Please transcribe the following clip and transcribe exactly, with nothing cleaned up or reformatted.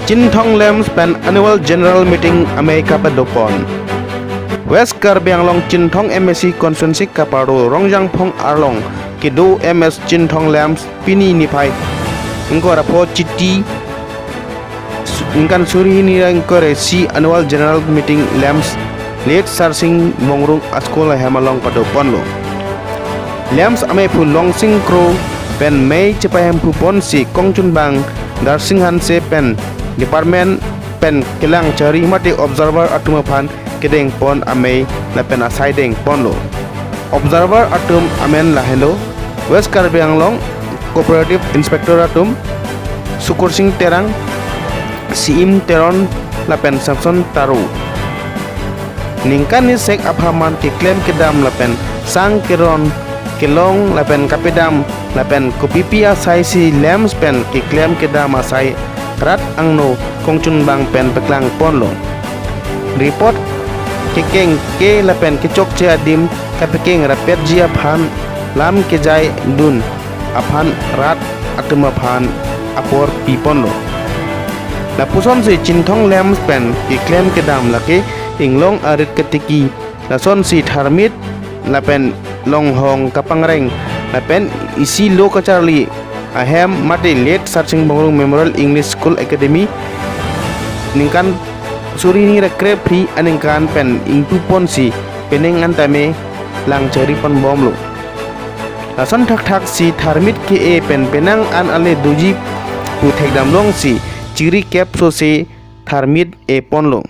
Chinthong LAMPS pen Annual General Meeting amei kapado pon. West Karbi Anglong Chinthong M A C constituency kaparlo Rongjangphong arlong kedo M S Chinthong LAMPS pini niphai ingkoi ra pho Chiti ningkan suri hini ra ingkoi ra isi Annual General Meeting LAMPS late Sarsing Bongrung a-school ahem along pado ponlo. LAMPS ameiphu Longsing Kro pen mei chepahemphu ponsi kongchunbang Darsing Hanse pen department pen kelang chari mate observer atum aphan kedeng pon amei lapen asai deng ponlo. Observer atum amen lahelo: West Karbi Anglong Cooperative Inspector atum, Sukursing Terang, Siim Teron lapen Samson Taro. Ningkan isek apharman keklem kedam lapen sang keron kelong lapen kapedam lapen kopipi asai si LAMPS pen keklem kedam asai rat angno kongchunbang pen paklang ponlo. Report kekeng ke lapen kechokche adim kapekeng rapetji aphan lam kejai dun aphan rat atum aphan apor pi ponlo. Lapusonsi Chinthong LAMPS pen keklem kedam lake inglong arit ketiki, lasonsi tharmit lapen longhong kapangreng lapen isi lo kacharli ahem mate late Sarsing Bongrung Memorial English School Academy ningkan suri hini ra krephli aningkan pen ingpu ponsi penang an tame lang chari ponbomlo. Lason thakthak si tharmit ke-e pen penang an ale doji pu thekdam longsi chiri kep sose tharmit e ponlo.